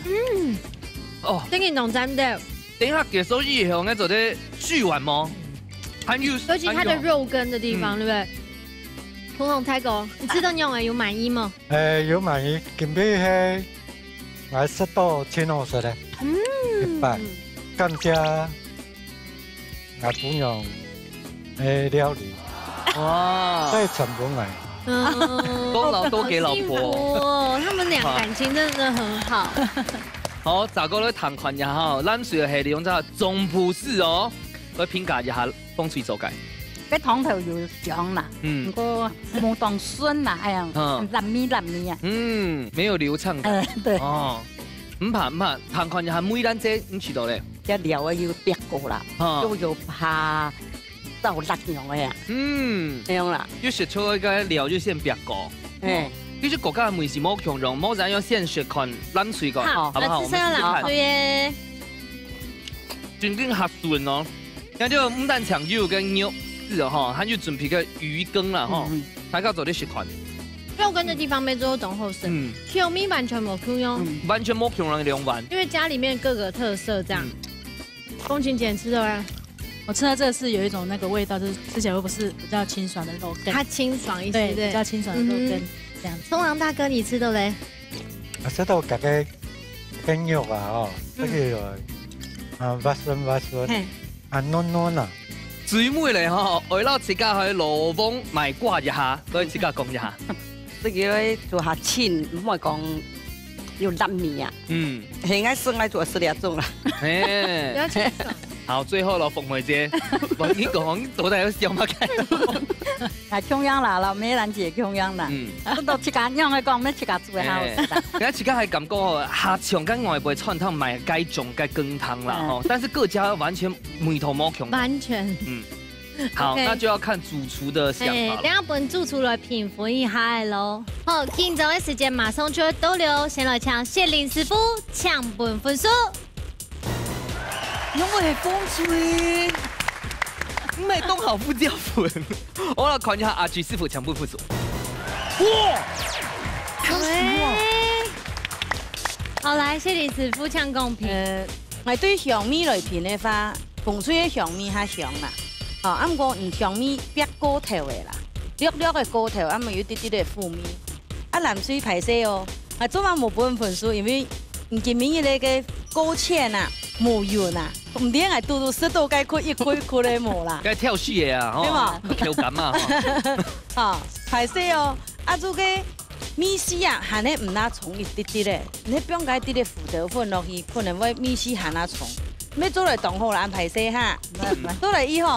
嗯。哦。真个當讚的。等一下結束以後，𠊎做得續碗無？還有，尤其它的肉羹的地方，還有。嗯。對不對？紅紅大哥，你食到仰仔，有滿意無？哎，有滿意，今晡日𠊎食到盡好食个。嗯。一般，感謝 𠊎姑娘个料理。哇。帶成本來。嗯。功勞都給老婆。好幸福哦，他們倆感情真的很好。好，再過來聽看一下哈，藍隊係用這總鋪師哦，來評價一下紅隊做个。該湯頭有香啦，嗯。毋過無當順啦，哎呀，嗯。爛尾爛尾啊。嗯，沒有流暢感。哎，對。哦，毋怕，毋怕，聽看一下梅蘭姐，你試到咧？ 這料啊有煏過啦，啊。又有怕燥辣樣个啊。嗯。恁樣啦。又食出該料就先煏過。嘿。其實各家味緒無共樣，無咱要先食看藍隊个，好，好不好？來試試看藍隊个。我們試試看。真正合順哦。那就毋單淨有个肉絲哦，吼，還有準備个魚羹啦，吼。嗯，嗯。大家做得試看。肉羹的地方沒做到當好食，嗯。口味完全無共樣。嗯。完全無共樣个兩碗。因為家裡面各個特色這樣。嗯。 風情姐吃的啊。我吃到這個是有一種那個味道，就是吃起來會不是比較清爽的肉羹。它清爽一些，對，對。比較清爽的肉羹，嗯哼。這樣子。聰郎大哥，你吃的嘞？啊，食到該个雞肉啊，哦，嗯。這個有，啊，滑順滑順，嘿。啊，軟軟啊。最尾咧吼，愛摎自家个老公賣瓜一下，所以自家講一下。 這個愛做下清，毋好講有爛尾啊。嗯。係，𠊎食，𠊎做食這種啦。嘿。不要清爽。好，最後了，鳳梅姐，我跟你講，你到底有想法看？啊，共樣啦，摎梅蘭姐共樣啦。嗯。都自家，仰般講，愛自家煮个好食啦。哎，人家自家還感覺哦，較像跟外背餐廳賣該種个羹湯啦，嗯。哦，但是各家完全味道無共樣。完全。嗯。 好，OK。那就要看主廚的想法了。哎，等下分主廚來評分一下咯。好，緊張个時間馬上就會到了，先來請雪玲師傅請分分數。因為風水，毋係當好分就分。好了，看一下阿菊師傅請分分數。哇！喂。好，來，雪玲師傅請公平。呃，𠊎對香味來評个話， 紅隊个香味較香啦。吼，啊，毋過，嗯，香味煏過頭个啦，略略个過頭，啊，無有滴滴个苦味。啊，藍隊歹勢哦，𠊎昨暗無分分數，因為你今晡日个勾芡啊，無勻啊，毋知𠊎堵堵食到該塊一塊一塊个無啦。該挑食个啊，吼，對無？口感嘛，吼。吼，歹勢哦，啊，這個 味緒啊，還係毋罅重一滴滴咧。你放該滴滴胡椒粉落去，可能會味緒還罅重。愛做來當好啦，恁歹勢哈。毋會，毋會。做來以後。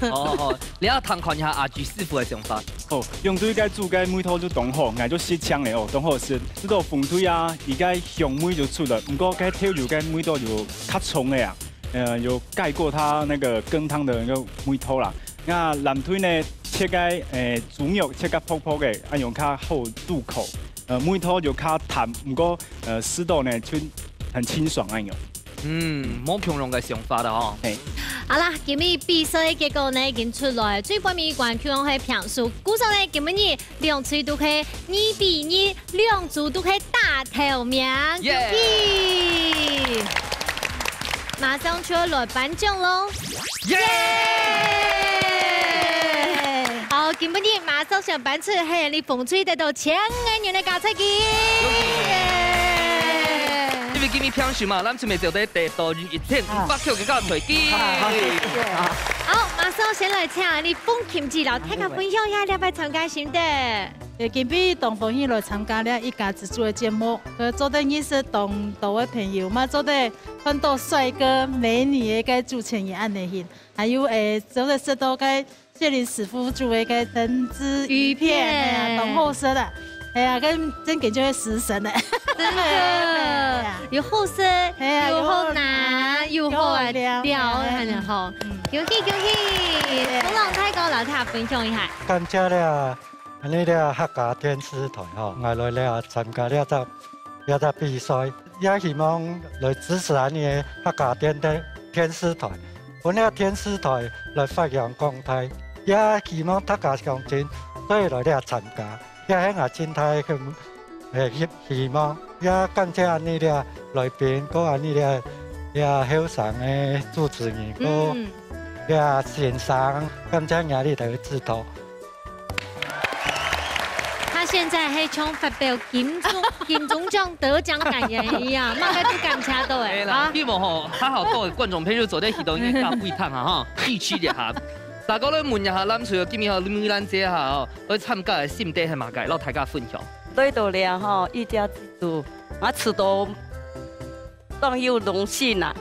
哦，哦，你愛聽看一下阿菊師傅个想法。哦，用對該煮个味道就當好，𠊎就食嗆咧哦，當好食。這道紅隊啊，佢个香味就出來，毋過該豆油个味道有較重个啊，呃，有蓋過它那個羹湯的那個味道啦。那藍隊呢，切个，誒，豬肉切个薄薄个，恁樣較好入口。呃，味道就較淡，毋過，呃，食到呢，就很清爽恁樣。嗯，無共樣个想法个吼。嘿。好啦，今日比賽个結果呢已經出來，最尾冠軍係平手。故所呢，今日兩隊都係二比二，兩組都係打頭名，耶！恭喜！馬上就要來頒獎咯。耶！好，今晡日馬上想頒出係你紅隊得到千個銀个加菜金。恭喜！耶！因為今日平手嘛，咱準備就得得到一千五百塊个加菜金。好，謝謝。好，馬上先來請你風琴姐摎大家分享一下這擺參加心得。 誒，今晡日當歡喜來參加這一家之煮个節目，呃，做得認識當多个朋友，嘛做得看到帥哥美女个主持人恁樣形，還有，誒，做得食到該謝林師傅煮个該燈汁魚片，魚片。哎呀，當好食啦！哎呀，跟真个就係食神了。真的，哎呀。又好食，哎呀，又好拿，又好料，又好料，哎，很好。嗯。恭喜恭喜！哎。風浪大哥摎大家分享一下。感謝了 恁呢這客家電視台吼，𠊎來這參加這隻，這隻比賽，也希望來支持恁呢个客家電台，電視台，分這電視台來發揚光大，也希望大家鄉親做得來這參加，也係𠊎盡大个，誒，希，希望，也感謝恁呢這來賓，過恁呢這，這後生个主持人，過，嗯。這先生，感謝你兜个指導。 他現在還像發表金鐘，金鐘獎得獎感言一樣，麼个都感謝到欸，對啦，啊。希望吼，還好各位觀眾朋友做得去到應該較胃痛啊哈，支持一下。大家來問一下，咱除了今日哈，你們這下吼，來參加个心得係麼个，摎大家分享。來到這吼，一家之煮，𠊎食到 當有榮幸啊，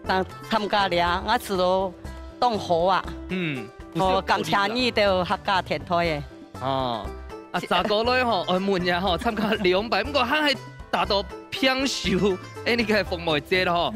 當參加了，𠊎食到當好啊。嗯，哦，感謝你兜客家電台个。哦，啊，查過來吼，愛問呀吼，參加兩擺，毋過還係打到平手，哎，你个鳳梅姐了吼，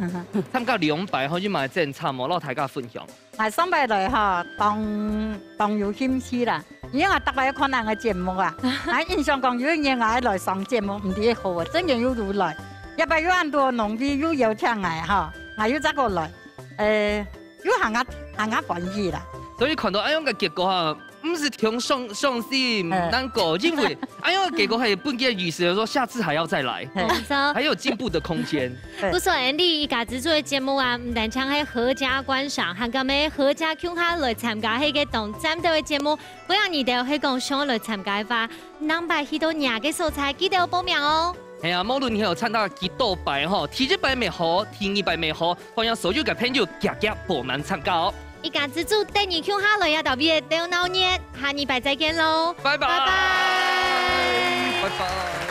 參加兩擺吼，有麼个精彩無？摎大家分享。 𠊎上擺來吼，當，當有興趣啦，因為𠊎逐擺看恁个節目啊，𠊎印象講有一年𠊎來上節目，毋知好啊，真个有有來，這擺有恁多農委又邀請𠊎吼，𠊎又再過來，誒，又還較，還較歡喜啦。所以看到恁樣个結果哈，毋使忒傷，傷心，嗯。難過，因為恁樣个結果係分佢个意思，就是說下次還要再來，嗯。還有進步的空間。 對。故所恁呢，一家之煮个節目啊，毋單淨係合家觀賞，還敢係合家共下來參加係个當讚个節目。歡迎你兜係講想來參加个話，兩擺去到若个所在，記得報名哦。係啊，無論你有參加幾多擺吼，第一擺乜好，第二擺乜好，歡迎所有个朋友遽遽報名參加哦。一家之煮，等你共下來呀，特別个鬥鬧熱，下禮拜再見咯。拜拜。拜拜。拜拜。